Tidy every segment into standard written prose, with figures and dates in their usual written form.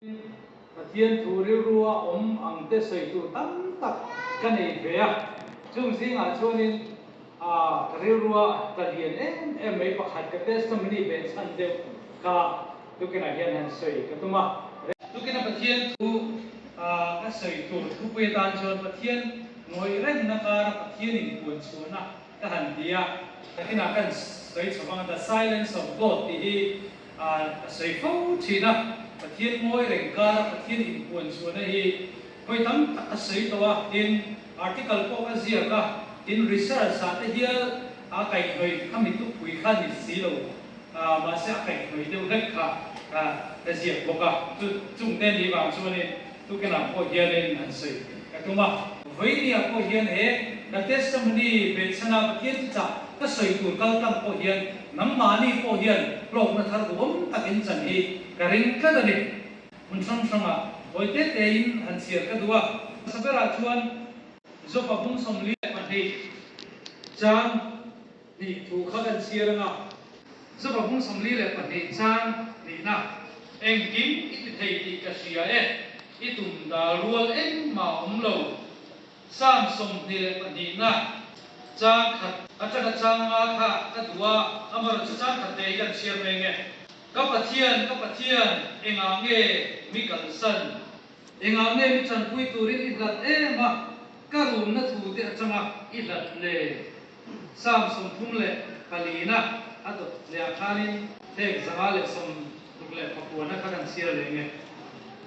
Pathian thu rilrua awm ang te sawi tur tam tak ka nei ve a, chung zingah chuanin ka rilrua tla lian em em mai pakhat ka testimony ve chhan deuh kha tukinah hian han sawi ka tum a. Tukina Pathian thu ka sawi tur thupui atan chuan Pathian ngawih rengna kara Pathian inpuan chhuahna ka han ti a, nakinah kan sawi chho vang a, The Silence of God tih hi A sawi fo thin a, Pathian ngawi reng kara Pathian inpuan chhuahna hi hawi tam tak a sawi tawh a, tin article pawh ka ziak a, tin research ah te hial a kaihhnawih kha mi tupui kha ni si lo a, mahse a kaihhnawih deuh hlek kha ka ziak bawk a, chu chungte ni vang chuanin tukinah pawh hianin han sawi ka tum a. Vawinia pawh hian he ka testimony behchhana Pathian thuchah ka sawi tur kal tlang pawh hian Nangmahni pawh hian hlawkna thar duhawm takin chan hi ka ring tlat a ni. Hmun hrang hrangah hawi te tein han chhiar ka duh a. Hmasa berah chuan Jopa bung 42 chang hnih thu kha kan chhiar ang a. Jopa bung 42 chang hnihna, Engkim i ti thei tih ka hria e, i tum dal rual engmah a awm lo. Psalm 22 na chang khat atanga chang nga kha ka duh a, amaherawhchu chu chang khat te hi kan chhiar mai nge. Ka Pathian, ka Pathian, engah nge mi kalsan? Engah nge mi tanpui turin i hlat em a, ka rumna thu te atanga i hlat le? Psalm 34 na a dawt leh ah khanin phek 169 na kha kan chhiar leh nge.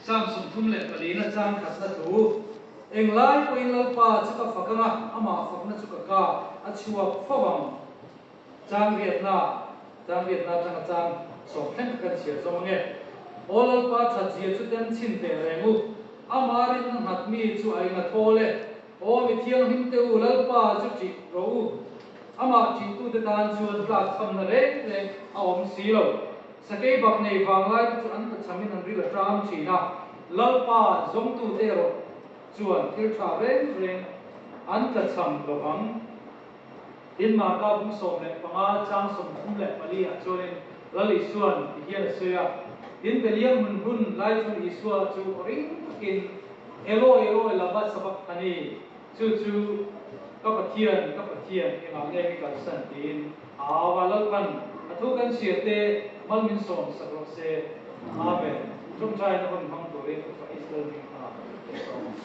Psalm 34 na chang khatna thu. Englai pawhin Lalpa chu ka fak ang a, amah fakna chu ka ka a chhuak fo ang. Chang riatna, chang riatna atanga chang sawm thleng kha kan chhiar zawm ang e. Aw Lalpa that zia chu tem chhin teh reng u, amah rinna nghat mi chu a eng a thawl e. Aw mi thianghlim te u, Lalpa chu ṭih rawh u, amah ṭihtute tan chuan tlak chhamna reng reng a awm si lo. Sakei bak nei vanglai te chu an tlachhamin an ril a ṭam ṭhin a, Lalpa zawngtute erawh chuan thil ṭha reng reng an tlachham lo vang. Tin, Marka bung 15 chang 34 ah chuanin Lal Isua'n ti hian a sawi a, Tin, Beliang hmun hun lai chuan Isua chu aw ring takin, Eloi, Eloi, lama sabachthani? Chu chu ka Pathian, ka Pathian, engah nge mi kalsan tiin a au a, Lalpan a thu kan chhiar te mal min sawm sak rawh se. Amen. Tawngtaina hun hmang turin Upa Israel hming hmangah kan sawm ang.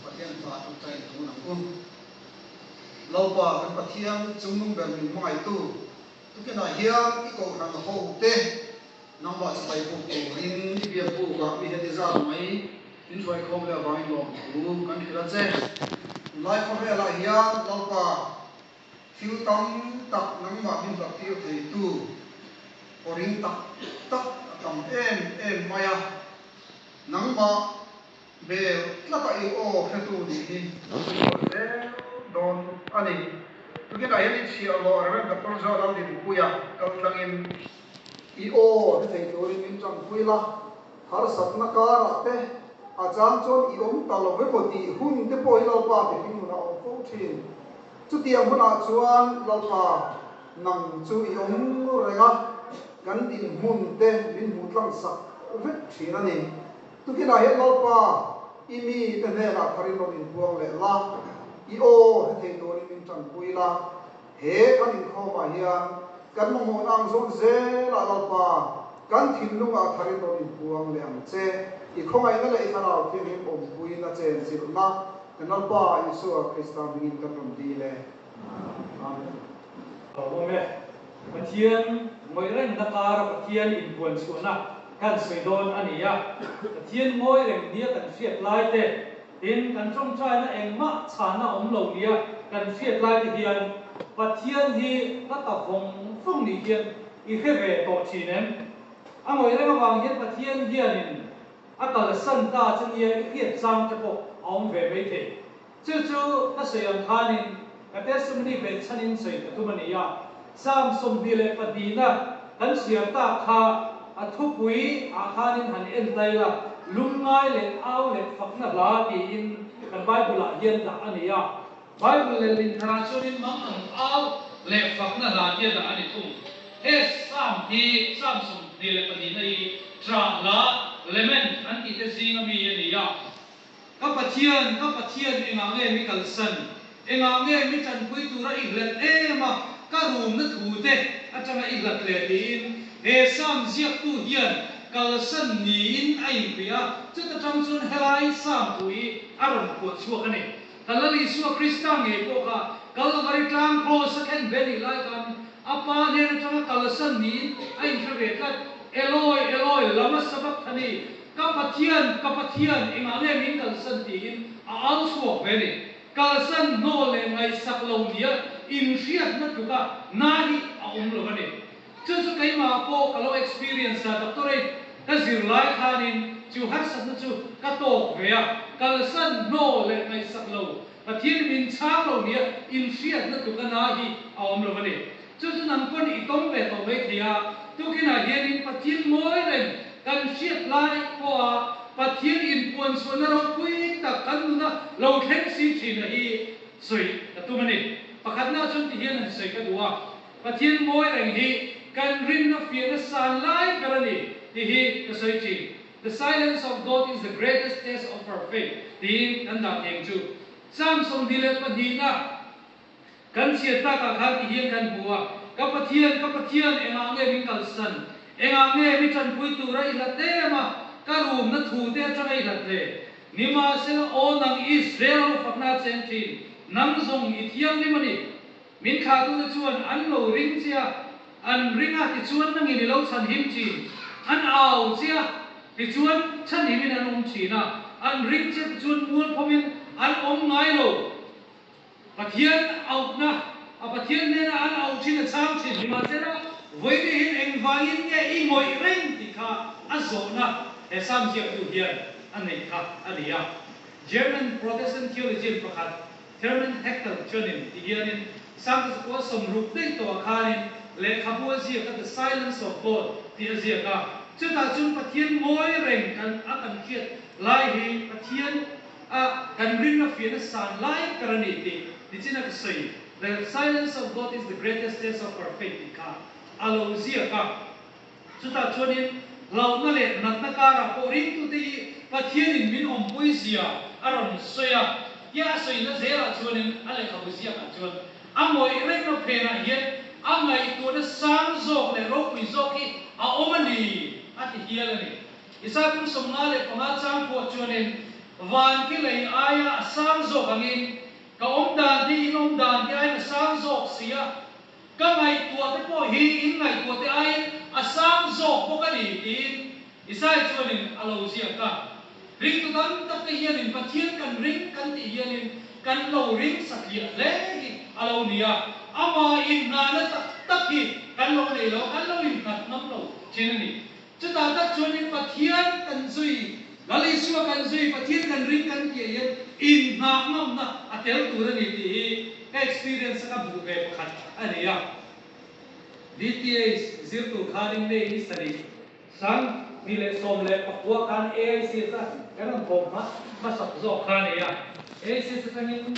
Pathian hmaah tawngtaina hun ang u. Lalpa kan Pathian chungnung ber min hmangaihtu tukinah hian i kohhran ho te Nangmah chibai buk turin i biak bukah mi heti zat mai min hruaikhawm leh avangin lawmthu kan hrilh a che. Tunlai khawvelah hian Lalpa thil tam tak nangmah min hlat tir theitu aw ring tak tak a tam em em mai a. Nangmah Hmel tlata i aw hretu nih hi a chhuah zel dawn a ni. Tukinah hian i chhiah lawh Rev. Doctor John Laldinpuia kal tlangin i aw hre thei turin min tanpui la, harsatna karah te a chang chuan i awm ta lo emaw tih hun te pawh hi Lalpa mihring nunah a awm fo thin. Chutiang hunah chuan Lalpa nang chu i awm reng a, kan dinhmun te min hmuh tlang sak vek thin a ni. Tukinah hian Lalpa, i mite hnenah tharin rawn inpuang leh la, i aw hre thei turin min tanpui la. He kan inkhawmah hian kan mamawhna ang zawn zelah Lalpa, kan thinlungah tharin rawn inpuang leh ang che. I khawngaihna leh i thlarau thianghlim awmpuina chenchilhna kan Lalpa Isua Krista hmingin kan rawn dil e. Amen. Ka awm e. Pathian ngawih rengna kara Pathian inpuan chhuahna kan sawi dawn a ni a. Pathian ngawi reng nia kan hriat lai te, tin kan tawngtaina engmah chhana awm lo nia kan hriat lai te hian Pathian hi ka ta vawng vawng nih hian i hre ve tawh thin em? A ngawih reng avang hian Pathian hianin a kalsan ta che nia i hriat chang te pawh a awm ve maithei. Chu chu ka sawi ang khanin ka testimony behchhanin sawi ka tum a ni a. Psalm 22 na kan chhiar tak kha a thupui ah khanin han en tlai la, lungngai leh au leh fakna hla tiin kan Bible ah hian dah a ni a. Bible leh lintharah chuanin mang ang au leh fakna hla tia dah a ni thung. He Psalm hi Psalm 22 na hi ṭah hla, lament. tihte zinga mi a ni a. Ka Pathian, ka Pathian, engah nge mi kalsan? Engah nge mi tanpui tura i hlat em a, ka rumna thute atanga i hlat le? tiin he Psalm ziaktu hian kalsan niin a inhria a, chuta tang chuan helai Psalm thu hi a rawn phuah chhuak a ni. Ka Lal Isua Krista ngei pawh kha Kalvari tlang kraws a khen ve nih lai khan a Pa hnen atanga kalsan niin a inhre ve tlat, Eloi, Eloi, lama sabachthani, Ka Pathian, ka Pathian, engah nge min kalsan tiin a au chhuak ve ni. Kalsan hnaw leh ngaihsak lo nia inhriatna tluka na hi a awm lo a ni. Chu chu keimah pawh ka lo experience a, doctorate ka zir lai khanin chu harsatna chu ka tawk ve a, kalsan hnaw leh ngaihsak lo, Pathian min chhang lo nia inhriatna tluka na hi a awm lo a ni. Chu chu nang pawn i tawng ve tawh mai thei a, tukinah hianin Pathian ngawi reng kan hriat lai pawha Pathian inpuanchhuahna ropui tak kan nuna lo thleng si thin a hi sawi ka tum a ni. Pakhatna chuan ti hian han sawi ka duh a, Pathian ngawi reng hi kan rinna fiahna san lai ber a ni tih hi ka sawi thin. The silence of God is the greatest test of our faith tiin kan dah thei ang chu. Psalm 22na. Kan chhiat takah khan ti hian kan hmu a, Ka Pathian, ka Pathian, engah nge min kalsan? Engah nge mi tanpui tura i hlat em a, ka rumna thute atanga i hlat le? Nimahsela, aw nang Israel ho fakna a cheng thin, nang zawng i thianghlim a ni. Min thlahtute chuan an lo ring che a, an ring a, tichuan nangin i lo chhanhim thin. An au che a, tichuan chhanhimin an awm thin a, an ring che tichuan mualphawmin an awm ngai lo. Pathian auhna, a Pathian hnena an auh thin a chhang thin. Nimahsela, vawiin hian engvangin nge i ngawih reng tih kha a zawhna he Psalm ziaktu hian a neih kha a ni a. German Protestant theologian pakhat Hermann Hechtel chuanin ti hianin Psalm te chu 60 daih tawhah khanin lehkhabu a ziak a The Silence of God tih a ziak a. Chutah chuan Pathian ngawi reng kan a kan hriat lai hi Pathian A kan rinna fiahna san lai ber a ni tih nichin a ka sawi, The silence of God is the greatest test of our faith tih kha a lo ziak a. Chutah chuanin hlauhna leh natna karah pawh ringtute hi Pathianin min awmpui zia a rawn sawi a. Tia a sawina zelah chuanin a lehkhabu ziakah chuan a ngawih rengna phenah hian a ngaihtuahna sang zawk leh ropui zawk hi a awm a ni a ti hial a ni. Isai kum 55 chang pawh chuanin van ki lei aia a sang zawk angin ka awm dan te in awm dan te aiin a sang zawk si a, ka ngaihtuah te pawh hi in ngaihtuah te aiin a sang zawk bawk a ni tiin Isai chuanin a lo ziak a. Ringtu tam tak te hianin Pathian kan ring kan tih hianin kan lo ring satliah hle hi a lo ni a, amah inngahna tak tak hi kan lo nei lo, kan lo innghat ngam lo thin a ni. Chutah tak chuanin Pathian kan zui, Lal Isua kan zui, Pathian kan ring kan tih ah hian inhnah ngamna a tel tur a ni tih hi ka experience a ka hmuh ve pakhat a ni a. DTH zir tur khanin May ni sarih 2019 khan AICS a kan rawn thawm hma hmasak zawk kha a ni a. AICS atangin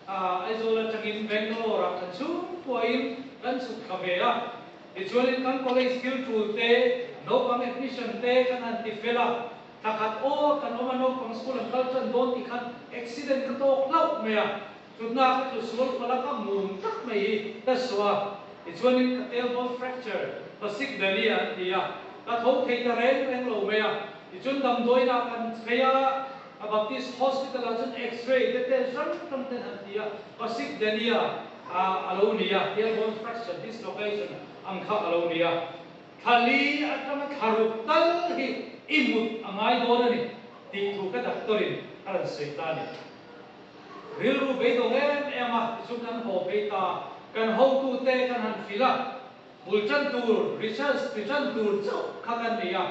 Aizawl atangin Bangalore ah kan chhungkuain kan chhuk thla ve a. Tichuanin kan college thil tul te, naupang admission te kan han ti fel a, thla khat aw kan awm a naupang school an kal tan dawn tih khan accident ka tawk hlauh mai a, chutna ka tlu sual palh a ka mum tak mai hi ka suah a, tichuanin ka tailbone fracture, pasik dali an ti a, ka tho thei ta reng reng lo mai a, tichuan damdawiinah kan phei a, a Baptist Hospital ah chuan X-ray te te hrang hrang ten an ti a, pasik dania a a lo ni a, tailbone fracture dislocation ang kha a lo ni a, thla li atanga thla ruk tal hi i mut a ngai dawn a ni tih thu ka doctor in a rawn sawi ta a ni. Rilru beidawng em em a, tichuan kan haw phei ta, kan hotute kan han hrilh a, Bul tan tur, research ti tan tur chauh kha kan nei a.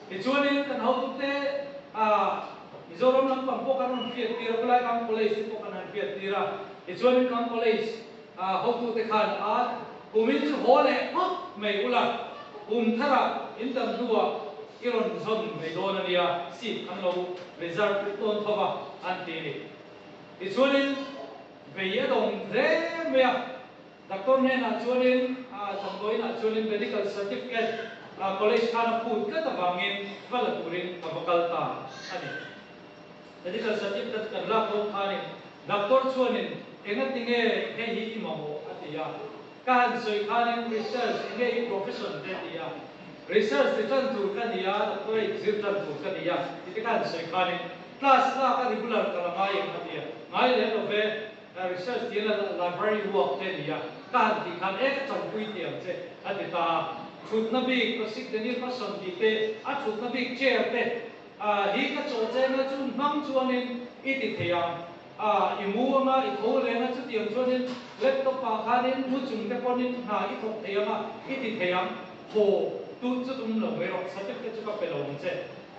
Tichuanin kan hotute ah Mizoram lampang pawh kan rawn hriat tir a, khawlai kan college te pawh kan han hriat tir a. Tichuanin kan college ah hotute khan a kumin chu haw leh phawt mai ula, kum tharah in dam hnuah i rawn zawn mai dawn a nia, seat kan lo reserve dawn tho va an ti a ni. Tichuanin vei a dawng hle mai a. Doctor hnenah chuanin, damdawiinah chuanin medical certificate College khan a phut tlat avangin va la turin ka va kal ta a ni. Medical certificate kan lak dawn khanin doctor chuanin engati nge hei hi i mamawh a ti a. Ka han sawi khanin research enge i profession te a ti a. Research ti tan tur ka ni a, doctorate zir tan tur ka ni a tih te ka han sawi khanin class lak a regular ka la ngai em a ti a. Ngai lem lo ve, research tia la library work te a ni a. Ka han tih khan e ka tanpui tih ang che a ti ta a. Thutna bik Pasik Daniel Passon tih te a thutna bik chair te A hi ka chaw cheng a chun hmang chuanin i ti thei ang. A i mu anga i tho leng a chutiang chuanin laptop ah khanin mu chung te pawnin hna i thawk thei anga i ti thei ang. Haw tu chu tum lo mai rawh, certificate chu ka pe lo ang che.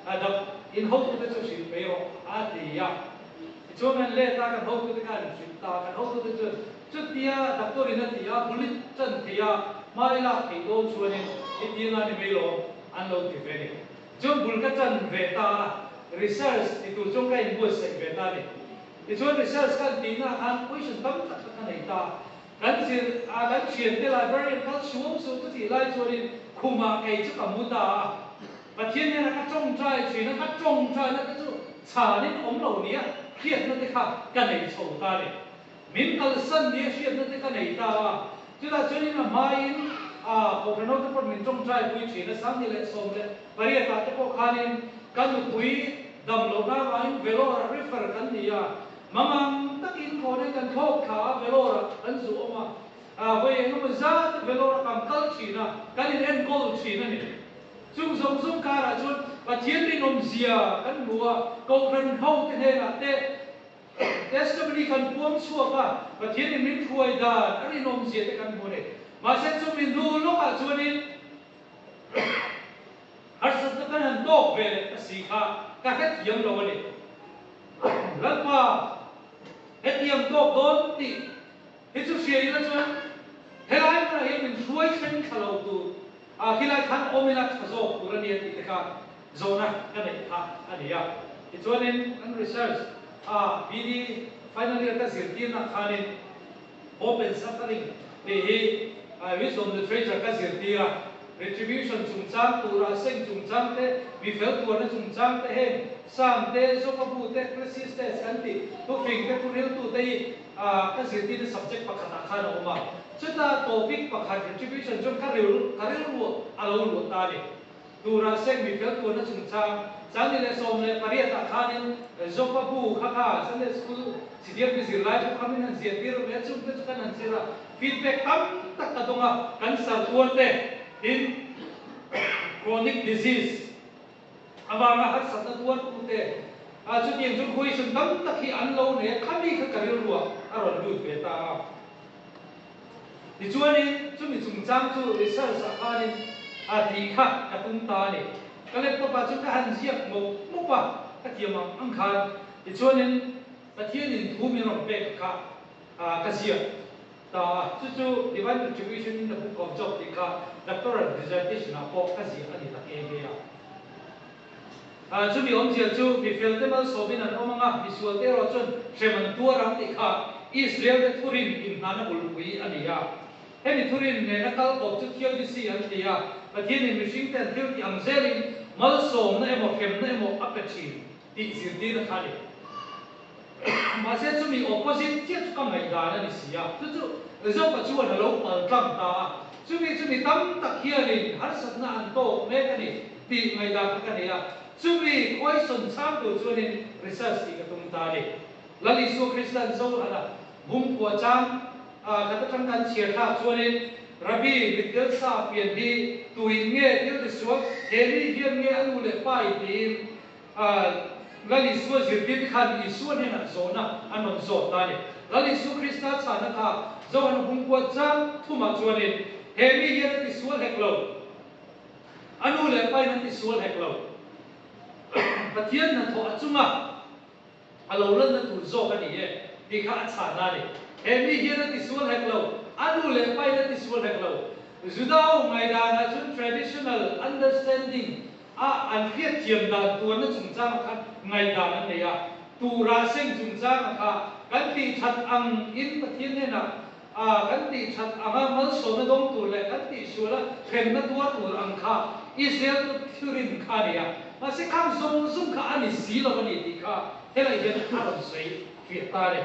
A dak in hotute chu hrilh mai rawh a ti a. Tichuan kan let a, kan hotute kha an hrilh ta a, kan hotute chuan chutia doctor in a ti a, bullet chan thei a, hma i lak theih dawn chuanin i ti anga ni mai lawm an lo ti ve a ni. Chuan bul ka chan ve ta a, research ti tur chuan ka inbuatsaih ve ta a ni. Tichuan research ka tihna ah khan question tam tak ka nei ta. Kan zir a, kan thiante librarian kal suam suam chu tih lai chuanin khumah kei chu ka mu ta a. Pathian hian a ka tawngtai thin a, ka tawngtaina te chu chhanin awm lo nia hriatna te kha ka nei chho ta a ni. Min kalsan nia hriatna te ka nei ta a, chutah chuanin a hmaiin a Kohhran hote pawh min tawngtai pui thin a, 2018 ah te pawh khanin ka nupui dam lohna avangin Vellore ah refer kan ni a, mangang takin khawnin kan thlawk thla a, Vellore ah kan zu awm a, vawi engemaw zat Vellore ah kan kal thin a, kan in enkawl thin a ni. Chung zawng zawng karah chuan Pathian rinawmzia kan hmu a, Kohhran hote hnenah te, Testimony kan puang chhuak a, Pathianin min hruai dan a rinawmzia te kan hmu a ni. Mahse chumi hnu lawkah chuanin harsatna kan han tawk ve leh ta si kha ka hrethiam lo a ni. Lalpa, hetiang tawk dawn tih hi chu hria ila chuan helai hmunah hian min hruai thleng thla lo tur a, khilai khan awm ila tha zawk tur a ni a tih te kha Zawhna ka neih kha a ni a. Tichuanin kan research a BD final year ka zirtirna khanin Hope and Suffering tih hi wisdom literature ka zirtir a. Retribution chungchang tura seng chungchang te, mi fel tuarna chungchang te heng Psalm te, Zopabu te, Ecclesiastes kan tih thufing te, thuriltu te hi ka zirtirna subject pakhatah khan a awm a. Chuta topic pakhat retribution chuan ka rilru a lo luah ta a ni. Tura seng mi fel tuarna chungchang 2018 ah khanin Zopa bu kha kha Sunday School Chhidiampi zirlai chu khamin han ziah tir ve a, chungte chu kan han zir a, feedback tam tak ka dawng a, cancer tuar te, tin chronic disease avanga harsatna tuar tu te, chutiang chu question tam tak hi an lo nei a, khami kha ka rilruah a rawn lut ve ta a. Tichuanin chumi chungchang chu research ah khanin a tih kha ka tum ta a ni. Ka laptop ah chuan ka han ziak mawp mawp a, ka thiam ang ang khan. Tichuanin Pathianin thu min rawn pek kha ka ziak ta a, chu chu Divine Retribution in the Book of Job tih kha doctoral dissertation ah pawh ka ziah a ni ta nghe nghe a. Chumi awmzia chu mi felte malsawmin an awm ang a, misualte erawh chuan hrem an tuar ang tih kha Israel-te thurin inhnana bulpui a ni a. Hemi thurin nena kal kawp chu theodicy an ti a, Pathianin mihringte an thil tih ang zelin malsawmna emaw hremna emaw a pe thin tih zirtirna kha a ni. Mahse chumi opposite chiah chu ka ngaihdan a ni si a, chu chu Zopa chuan a lo pal tlang ta a, chumi chu mi tam tak hianin harsatna an tawk mek a ni tih ngaihdan kha ka nei a, chumi question chhang tur chuanin research tih ka tum ta a ni. Lal Isua Krista'n Zohana bungkua chang khat atang kan chhiar thlak chuanin Rabbi mitdel sa pian hi tuin nge thil tisual he mi hian nge a nu leh pa in tiin Lal Isua zirtirte khan Isua hnenah zawhna an rawn zawt ta a ni. Lal Isu Krista chhana kha Johan hungkuat chang thumah chuanin, He mi hian a tisual hek lo. A nu leh pain an tisual hek lo. Pathian hnathawh a chunga a lo lanna tur zawk a ni e tih kha a chhana a ni. He mi hian a tisual hek lo. A nu leh pain a tisual hek lo. Juda-ho ngaidanah chuan traditional understanding A an hriatthiam dan tuarna chungchangah khan ngaihdan an nei a, turah seng chungchangah kha kan tih that ang in Pathian hnenah a kan tih that anga malsawmna dawng tur leh kan tih suala hremna tuar tur ang kha Israel te thurin kha a ni a, mahse khang zawng zawng kha a ni si lo a ni tih kha helai hian a rawn sawi fiah ta a ni.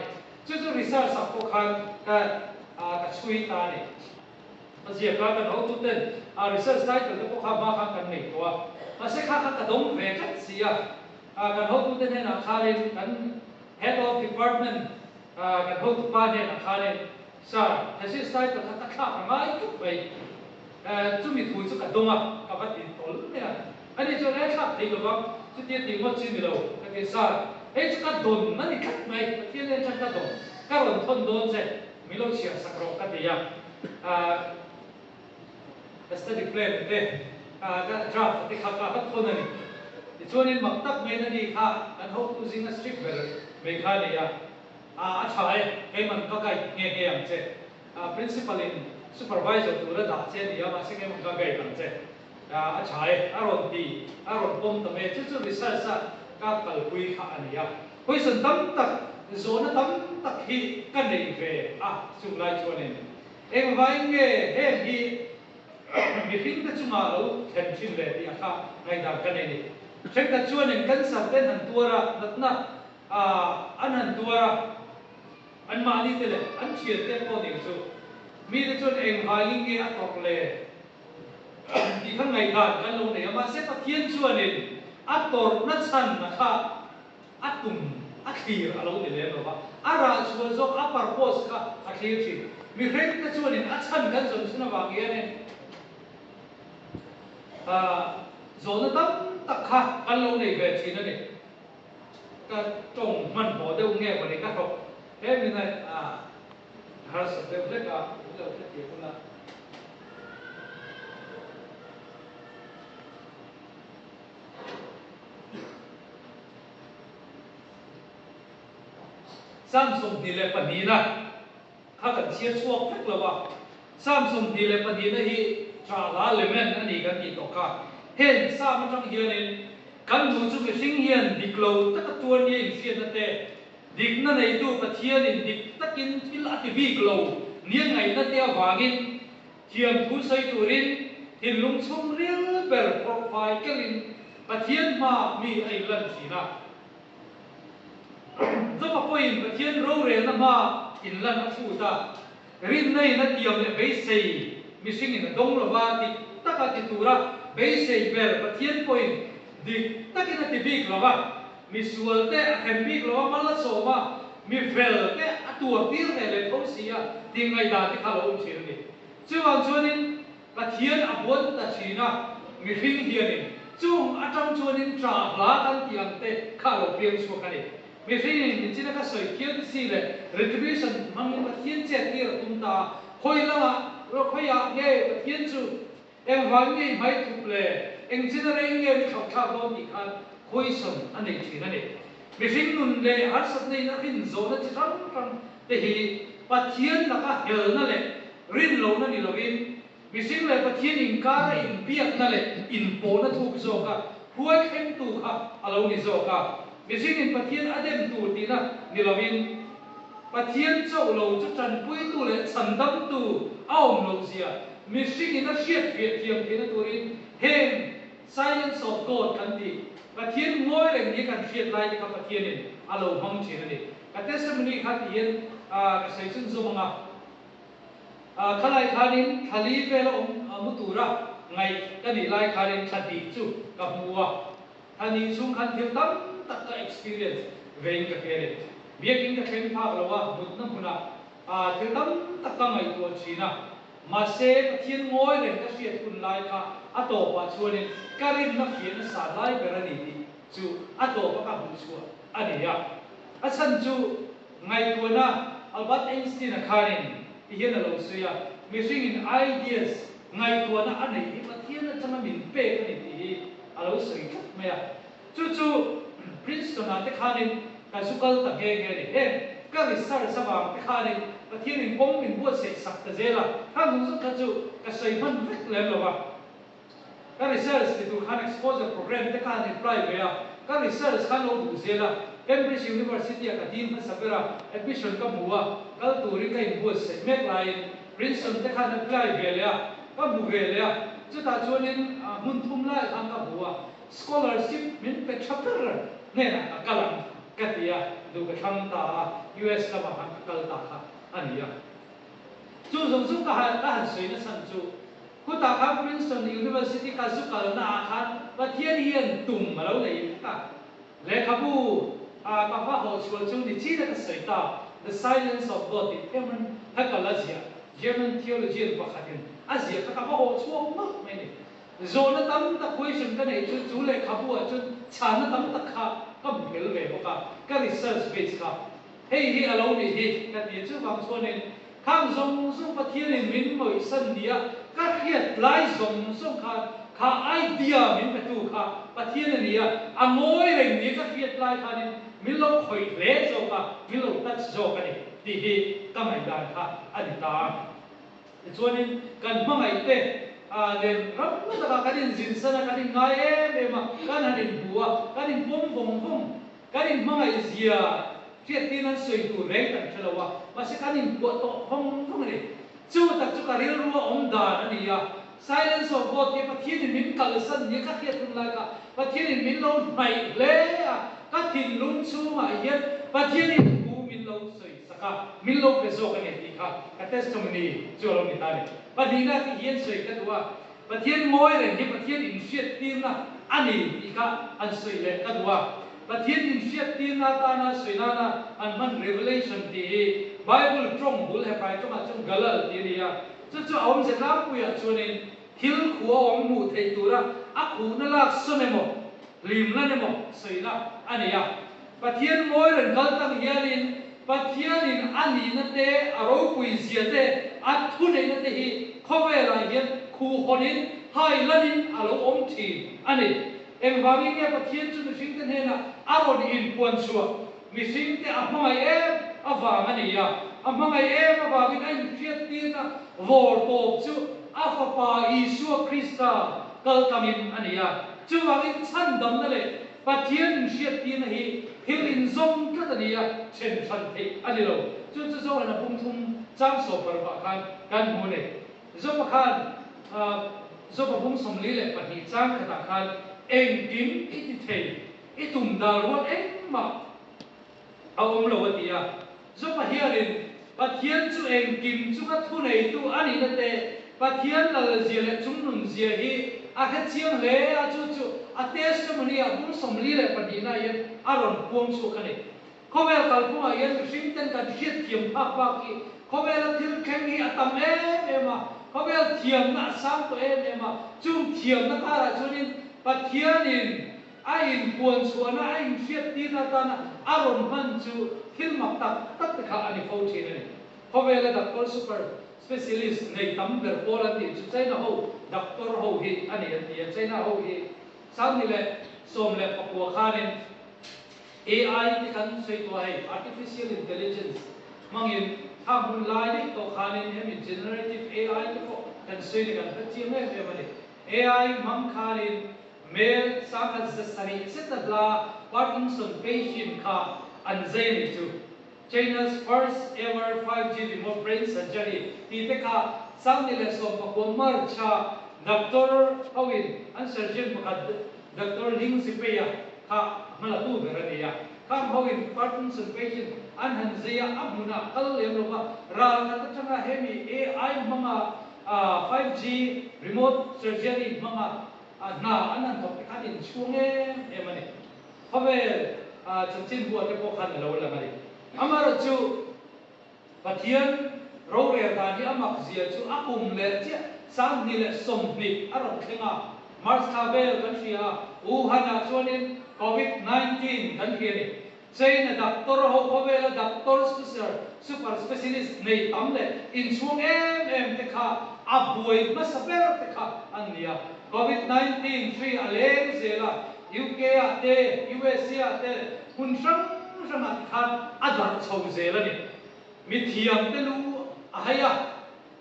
Chu chu research ah pawh khan ka ka chhui ta a ni. A ziak a, kan hotuten a research title te pawh kha hma khan kan nei tawh a, mahse kha kha ka dawng ve tlat si a, kan hotute hnenah khanin kan head of department kan hotupa hnenah khanin Sir, thesis title kha ka thlak a ngai tlat mai, chumi thu chu ka dawng a, ka va ti tawl mai a, ani chuan e thlak thei lo vang, chutia tih ngawt chi ni lo, ka ti Sir, hei chu ka dawn a ni tlat mai, Pathian en chuan ka dawn, ka rawn thawn dawn che, min lo chhiar sak rawh ka ti a, ka study plan te, ka draft te kha ka va thawn a ni. Tichuanin mak tak maiin ani kha kan hotu zinga strict ber mai kha a ni a, A tha e, keiman ka guide nghe nghe ang che. Principal in supervisor tur a dah che a ni a, mahse keiman ka guide ang che. A tha e, a rawn ti, a rawn pawm ta mai a, chu chu research a ka kalpui kha a ni a. Question tam tak, zawhna tam tak hi ka nei ve a chung lai chuanin engvangin nge heng hi mihring te chungah lo thlen thin le tih a kha ngaihdan ka nei a ni. Thenkhat chuanin cancer ten han tuar a, natna A, an han tuar a, anmahni te leh an thian te pawh ning chu mite chuan eng vangin nge a tawrh le tih kha ngaihdan kan lo nei a, mahse Pathian chuanin a tawrhna chhan a kha a tum a thlir a lo ni lem lo va, a rah chhuah zawk a purpose kha a thlir thin. Mihring te chuanin a chhan kan zawn chhun avang hianin zawhna tam tak kha kan lo nei ve thin a ni. Ka tawng hmanhmawh deuh nge maw ni ka hlawk he min a harsat deuh hlek a, min lo hrethiam ula. Psalm 22 na kha kan chhiar chhuak vek lo a, Psalm 22 na hi Tala Lament a ni kan tih tawh kha. Heng Psalm atang hianin kan duh chu mihring hian dik lo taka tuar nia inhriatna te, dikna neitu Pathianin dik takin thil a ti bik lo nia ngaihna te avangin thiam thu sawi turin thinlung chhungril ber phawrh fai kelin Pathian hma mi a inlan thin a. Joba pawhin Pathian rorelna hma inlan a chhut a, rinna in a tiam leh beisei mihringin a dawng lova dik taka ti tura beisei ber Pathian pawhin dik takin a ti bik lova, misual te a hrem bik lova mal a sawm a, mi fel te a tuar tir ve leh tho si a tih ngaihdan te kha lo awm thin a ni. Chuvang chuanin Pathian a buan ta thin a, mihring hianin chung atang chuanin tah hla kan tih ang te kha a lo piang chhuak a ni. Mihringin min china ka sawi theodicy leh retribution hmangin Pathian chet tir a tum ta a, khawi lamah khawiah nge Pathian chu engvang nge i hmai thup le, eng china reng nge mi thlauhthlak dawn tih khan question a nei thin a ni. Mihring nun leh harsatna in a rin zawhna chi hrang hrang te hi Pathian laka helna leh Rin lohna ni lovin, mihring leh Pathian inkara inbiakna leh inpawhna thuk zawka huai thlengtu kha a lo ni zawk a. Mihringin Pathian a dem tur tihna ni lovin, Pathian chauh lo chu tanpuitu leh chhandamtu a awm loh zia mihringin a hriatfiah thiam theihna turin heng Silence of God kan tih, Pathian ngawi reng ni kan hriat lai te kha Pathianin a lo hmang thin a ni. Ka testimony kha tihian ka sawi chhunzawm ang a. Khalai khanin thla li vel a awm mu tura ngaih ka nih lai khanin thla hnih chu ka hmu a, thla hnih chhung khan thil tam tak ka experience vein ka hria a ni. Biakin ka thleng phak lo a, mutna hmunah thil tam tak ka ngaihtuah thin a, mahse Pathian ngawi reng ka hriat hun lai kha a tawpah chuanin ka rinna fiahna san lai ber a ni tih chu a tawpa ka hmuh chhuah a ni a. A chhan chu Ngaihtuahna, Albert Einstein-a khanin ti hian a lo sawi a, mihringin ideas, ngaihtuahna a neih hi Pathian atanga min pek a ni tih hi a lo sawi tlat mai a. Chu chu Princeton-ah te khanin ka zu kal ta nghe nghe a ni. Heng ka research avang te khanin Pathianin kawng min buatsaih sak ta zel a, khang zawng zawng kha chu ka sawi hman vek lem lo va. Ka research ti tur khan exposure program te kha han apply ve a, ka research khan lo duh zel a, Cambridge University ah ka dil hmasa ber a, admission ka hmu a, kal turin ka inbuatsaih mek laiin Princeton te khan apply ve leh a, ka hmu ve leh a, chutah chuanin hmun thum lai khan ka hmu a, scholarship min pe tha ber hnenah ka kal ang ka ti a, duh ka thlang ta a, US lamah khan ka kal ta kha a ni a. Chu zawng zawng ka han ka han sawi nachhan chu khutah khan Princeton University ka zu kalna ah khan Pathian hian tum a lo nei vek a, Lehkhabu a ka va haw chhuah chu ni chin a ka sawi ta, The Silence of God tih Hermann Heckel a ziah, German theologian pakhatin a ziah kha ka va haw chhuak nawlh mai ni. Zawhna tam tak question ka neih chu chu lehkhabu ah chuan chhanna tam tak kha ka hmu tel ve bawk a, ka research base kha hei hi a lo nih hi ka ti a, chuvang chuanin Khang zawng zawng Pathianin min ngawihsan nia ka hriat lai zawng zawng khan kha idea min petu kha Pathian a ni a, a ngawi reng nia ka hriat lai khanin min lo khawih hle zawk a, min lo touch zawk a ni tih hi ka ngaihdan kha a ni ta a. Tichuanin kan hmangaihte nen ram takah kan inzinsan a, kan inngai em em a, kan han inhmu a, kan inpawm vawng vawng Kan inhmangaih zia hriattir nan sawi tur reng kan hre lo a, mahse kan inphuah tawh vawng vawng a ni. Chu tak chu ka rilrua awm dan a ni a, Silence of God tia Pathianin min kalsan nia ka hriat hun lai kha Pathianin min lo hnaih hle a, ka thinlung chhungah hian Pathianin thu min lo sawi sak a, min lo pe zawk a ni tih kha ka testimony chu a lo ni ta a ni. Pahnihna tih hian sawi ka duh a, Pathian ngawi reng hi Pathian inhriattirna a ni tih kha an sawi leh ka duh a. Pathian inhriattirna atana sawi nana an hman revelation tih hi Bible tawng bul Hebrai tawngah chuan galal tih a ni a. Chu chu a awmze tlangpuiah chuanin thil khu a awm hmuh theih tura a khuhna lak sawn emaw, hlimlan emaw sawina a ni a. Pathian ngawi reng kal tang hianin Pathianin a nihna te, a ropui zia te, a thuneihna te hi khawvelah hian khuhhawnin, hailanin a lo awm thin a ni. Engvangin nge Pathian chu mihringte hnenah a rawn inpuan chhuah? Mihringte a hmangaih em avang a ni a, a hmangaih em avangin a inhriattirna vawr tawp chu a Fapa Isua Krista kaltlangin a ni a. Chuvangin chhandamna leh Pathian inhriattirna hi thil inzawm tlat a ni a, then hran theih a ni lo. Chu chu Zohana bung thum chang sawm parukah khan kan hmu a ni. Zopa khan Zopa bung 42 chang khatah khan engkim i ti thei, i tum dal rual engmah a awm lo a ti a. Zopa hianin Pathian chu engkim chunga thuneitu a nihna te, Pathian lalzia leh chungnunzia hi a hre chiang hle a, chu chu a testimony-ah bung 42 na hian a rawn puang chhuak a ni. Khawvel kalphungah hian mihring ten kan hriatthiam phak bak hi khawvela thil thleng hi a tam em em a, khawvel thiamna a sang tawh em em a, chung thiamna karah chuanin Pathianin A inpuan chhuahna, a inhriattirna atana a rawn hman chu thil mak tak tak te kha a ni fo thin a ni. Khawvela doctor super specialist nei tam ber pawl an tih chu China ho doctor ho hi a ni an ti a. China ho hi 2019 khanin AI te kan sawi tawh a hei, Artificial Intelligence hmangin khang hun lai daih tawh khanin hemi Generative AI te pawh kan sawi na kan hre chiang em em a ni. AI hmang khanin Mel 1700 zeta hla Parkinson patient kha an zai a nih chu. China's first ever 5G remote brain surgery tih te kha 2019 March a doctor hoin an surgeon pakhat Doctor Ling Zipei-a kha hmalatu ber a ni a. Khang hoin Parkinson patient an han zai a, a hmunah kal lem lo va, ral khat atanga hemi AI hmanga 5G remote surgery hmanga A hna an han thawk te khan inchhung em em a ni. Khawvel chanchin buah te pawh khan a lo lang a ni. Amaherawhchu Pathian rorel dan hi a mak zia chu a kum leh chiah 2020 a rawn thleng a, March thla vel kan hria a, Wuhan-ah chuanin Covid 19 kan hria a ni. China doctor ho khawvela doctor special super specialist nei tam leh inchhung em em te kha a buai hmasa ber te kha an ni a. Covid 19 hri a leng zel a, UK ah te, USA ah te hmun hrang hrang ah te khan a darh chho zel a ni. Mithiam te lu a hai a,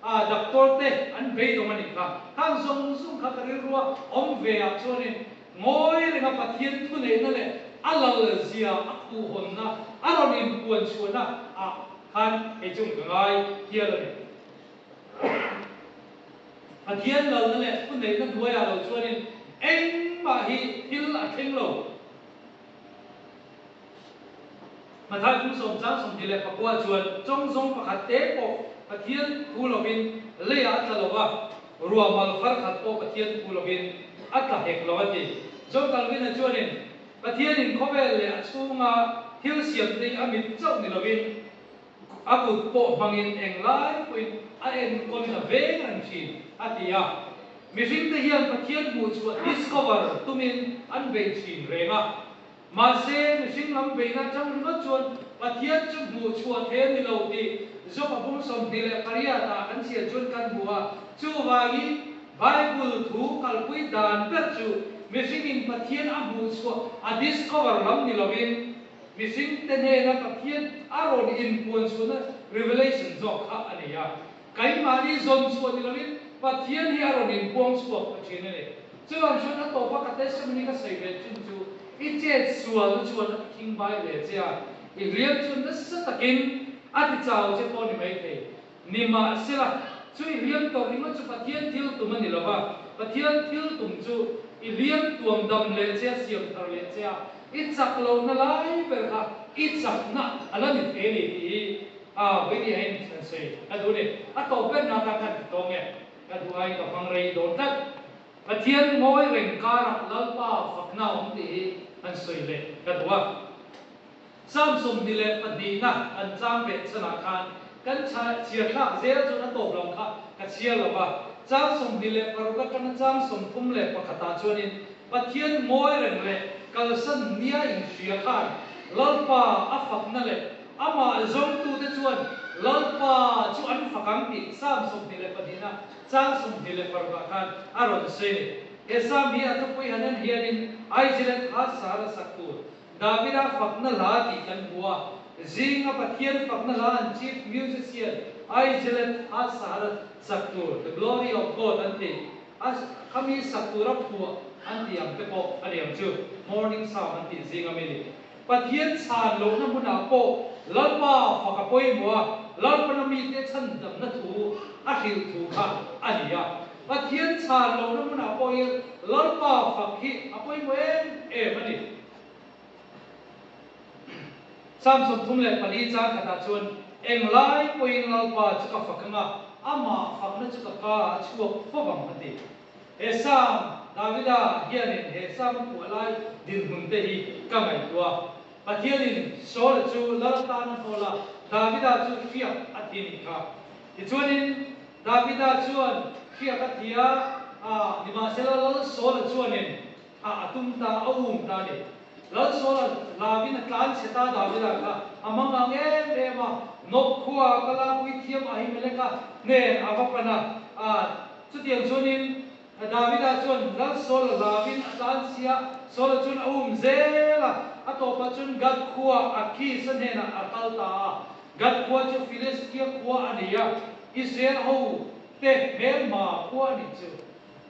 a doctor te an beidawng a nih kha. Khang zawng zawng kha ka rilrua awm ve ah chuanin Ngawi renga Pathian thuneihna leh a lal zia a khuhhawnna a rawn inpuan chhuahna ah khan kei chung ka ngai hial a ni. Pathian lalna leh thuneihna hnuaiah lo chuanin engmah hi thil a thleng lo. Mathai kum sawmchang 29 chuan chawngzawng pakhat te pawh Pathian thu lovin leiah a tla lo va, ruah mal far khat pawh Pathian thu lovin a tla hek lo a ti. John Calvin-a chuanin, Pathianin khawvel leh a chhunga thil siamte hi a mit chauh ni lovin a kut pawh hmangin englai pawhin a enkawlin a veng reng thin, a ti a. Mihringte hian Pathian hmuhchhuah, discover, tumin an bei thin reng a. Mahse, mihring lam beihna atang ringawt chuan Pathian chu hmuhchhuah thei a ni lo tih Job-a bung 28 ah kan chhiar chuan kan hmu a. Chuvangin, Bible thu kalpui dan ber chu mihringin Pathian a hmuhchhuah, a discover lam ni lovin, mihringte hnena Pathian a rawn inpuanchhuahna, revelation, zawk kha a ni a. Keimahni zawn chhuah ni lovin Pathian hi a rawn inpuang chhuak ta thin a ni. Chuvang chuan a tawpa ka testimony ka sawi ve thin chu i chet sualna chuan a ti khing bai hle che a, i hliam chu nasa takin a ti chau che pawh ni maithei. Nimahsela, chu i hliam tawh ringawt chu Pathian thil tum a ni lo va, Pathian thil tum chu i hliam tuam dam leh che a, siam thar leh che a, i chak lohna lai ber kha i chakna a la ni thei a ni tih hi a vawiin ah hian an sawi ka duh a ni. A tawp ber na tan khan ti tawng e, ka duh aiin ka hmang rei dawn tlat. Pathian ngawi reng karah Lalpa fakna a awm tih hi an sawi leh ka duh a. Psalm 22 na kan chang beh chhanah khan kan chhiar thlak zel chuan a tawp lam kha ka chhiar lo va. Chang 26 atanga chang 31 ah chuanin Pathian ngawi reng leh kalsan nia inhria khan Lalpa a fakna leh amah zawngtute chuan Lalpa chu an fak ang tih Psalm 22 na chang 26 ah khan a rawn sawi a ni. He Psalm hi a thupui han en hianin Aizelet kha sar a sak tur Davida fakna hla tih kan hmu a, zinga Pathian fakna hla an chief musician Aizelet kha sar a sak tur The Glory of God an ti a, khami sak tura phuah an tih ang te pawh a ni ang chu, Morning Psalm an tih zinga mi ni. Pathian chhan lohna hmunah pawh Lalpa fak a pawimawh a, Lalpana mite chhandamna thu a hrilh thu kha a ni a. Pathian chhan lohna hmunah pawh hian Lalpa fak hi a pawimawh em em a ni. Psalm 34 chang khatah chuan, Englai pawhin Lalpa chu ka fak ang a, amah fakna chu ka ka ah a chhuak fo vang a ti. He Psalm, Davida hianin he Psalm a phuah lai dinhmun te hi ka ngaihtuah. Pathianin Saul chu lal atan a hnawl a, Davida chu hriak a thi nih kha. Tichuanin Davida chuan hriak a thi a, a, nimahsela lal Saul-a chuanin thah a tum ta, a um ta a ni. Lal Saul-a hlauin a tlan chhe ta Davida kha a mang ang em em a, Nob khua kala puithiam Ahimeleka hnen a va pan a, a, chutiang chuanin Davida chuan Lal Saul-a hlauin a tlan chhia, Saul-a chuan a um zel a, a tawpah chuan Gath khua Akis-a hnenah a kal ta a. Gath khua chu Filistia khua a ni a, Israel ho te hmelma khua a nih chu.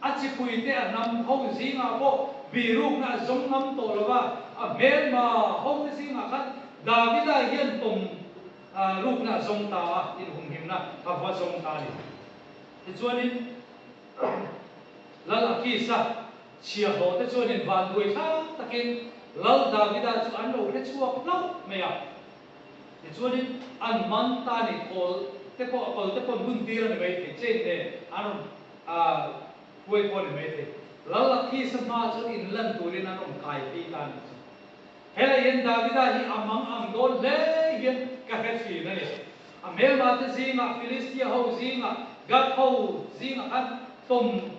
A chipui te a hnam ho zingah pawh birukna a zawng ngam tawh lo va, a hmelma ho te zingah khan Davida hian pawm rukna a zawng ta a, inhumhimna a va zawng ta a ni. Tichuanin. Lal Akis-a chhiahhlawhte chuanin vanduai thlak takin Lal Davida chu an lo hre chhuak hlauh mai a. Tichuanin an man ta ni kawl te pawh a kawl te pawh an hun tir a ni mai thei, chain nen an rawn huai pawh a ni mai thei. Lal Akis-a hmaah chuan inlan turin an rawn kai phei ta a nih chu. Helai hian Davida hi a mang ang dawn hle hian ka hre thin a ni. A hmelmate zingah, Filistia ho zingah, Gath ho zingah khan tawm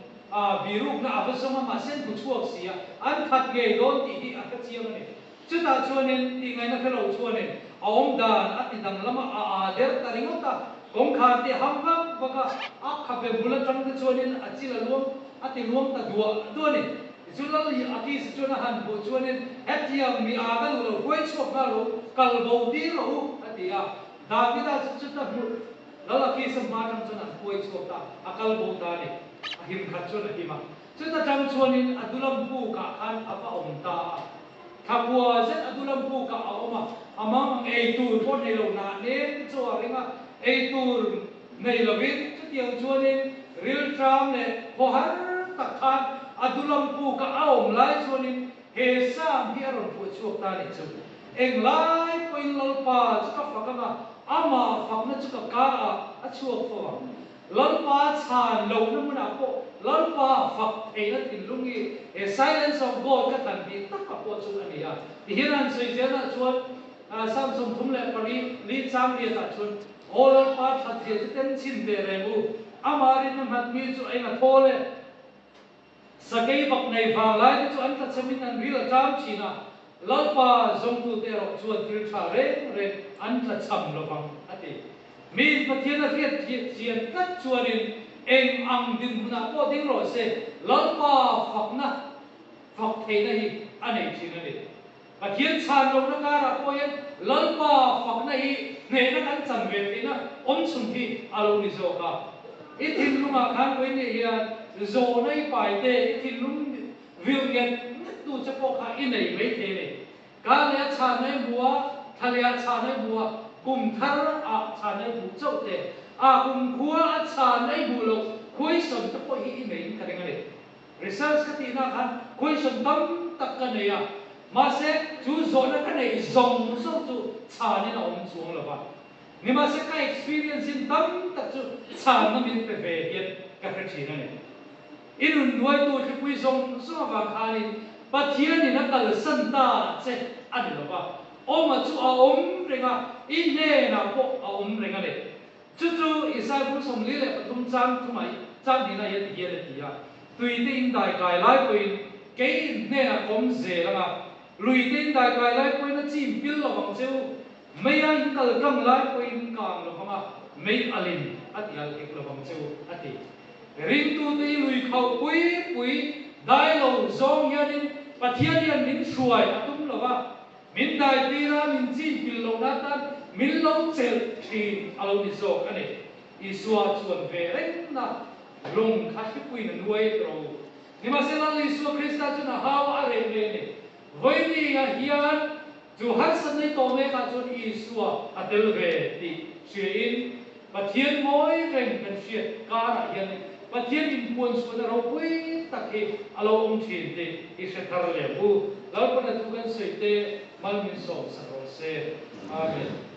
birukna a va zawng a, mahse an hmu chhuak si a, an khat ngei dawn tih hi a hre chiang a ni. Chutah chuanin tih ngaihna hre lo chuanin a awm dan a ti danglam a, a aa der ta ringawt a, kawngkhar te a ham vak vak a, a khabe bul atang te chuanin a chil a luang a ti luang ta duah duah a ni. Tichuan Lal Akis chuan a han hmuh chuanin, Hetiang mi aa ka duh lo, hruai chhuak nghal rawh u, kal bo tir rawh u, a ti a. Davida chu chuta hmuh Lal Akis-a hma atang chuan an hruai chhuak ta, a kal bo ta a ni. A him khat chuan a him a. Chuta tang chuanin Adulam pukah khan a va awm ta a. Thlakua zet Adulam pukah a awm a, a mang ang ei tur pawh nei lo, nah nem te chu a ring a, ei tur nei lovin chutiang chuanin. rilṭam leh khawhar tak khan Adulam puk a a awm lai chuanin he Sam hi a rawn phuah chhuak ta a nih chu. Englai pawhin Lalpa chu ka fak anga amah fakna chu ka ka ah a chhuak fo ang. Lalpa chhan lohna hmunah pawh Lalpa fak theihna thinlung hi he Silence of God ka thlan tih tak a pawh chu a ni a. Tihian an sawi zelnah chuan Psalm 34 li chang riatah chuan, Aw Lalpa that zia chu tem chhin ve reng u, amah rinna nghat mi chu a eng a thawl e. Sakei bak nei vang lai te chu an tlachhemin an ril a ṭam ṭhin a, Lalpa zawngtute erawh chuan thil ṭha reng reng an tlachham lo vang, a ti. Miin Pathian a hriat chian tlat chuanin eng ang dinhmunah pawh ding rawh se, Lalpa fakna fak theihna hi a nei ṭhin a ni. Pathian chhan lohna karah pawh hian Lalpa fakna hi hnehna kan chan ve theihna awmchhun hi a lo ni zawk a. I thinlungah khan vawi nih hian zawhna i pai te, i thinlung vil nget nget tu che pawh kha i nei mai thei a ni. Ka leh a chhanna i hmu a, thla leh ah chhanna i hmu a, kum thar ah chhanna i hmuh chauh te, a kum khua a chhanna i hmuh loh khuaisawn te pawh hi i neiin ka ring a ni. Research ka tihna khan question tam tak ka nei a, mahse chu zawhna ka neih zawng zawng chu chhanin a awm chuang lo va. Nimahse ka experience in tam tak chu chhanna min pe ve hian ka hre thin a ni. I nun nuaitu thlipui zawng zawng avang khanin Pathianin a kalsan ta che a ni lo va, awma chu a awm reng a, i hnenah pawh a awm reng a ni. Chu chu Isai bung 43 chang thumah chang hnihna hian ti hian a ti a, Tuite in dai kai lai pawhin kei in hnenah ka awm zel ang a, luite in dai kai lai pawhin a chim pil lo vang che u, meia in kal tlang lai pawhin kang lo vang a, mei alin a ti al hek lo vang che u, a ti. Ringtute i lui khauh pui pui dai lo zawng hianin Pathian hian min hruai a tum lo va, Min daitir a, min chin pil lohna atan min lo chelh thin a lo ni zawk a ni. Isua chuan ve rengna lung kha hripuiin a nuai ro. Nimahsela Isua Krista chuan a hau a reh mai a ni. Vawinia hian chu harsatna i tawh mekah chuan Isua a tel ve tih hriain Pathian mawi reng kan hriat karah hian Pathian inpuanchhuahna ropui tak hi a lo awm thin tih i hre thar leh u. Lalpana thu kan sawi te mal min sawm sak rawh se. Amen.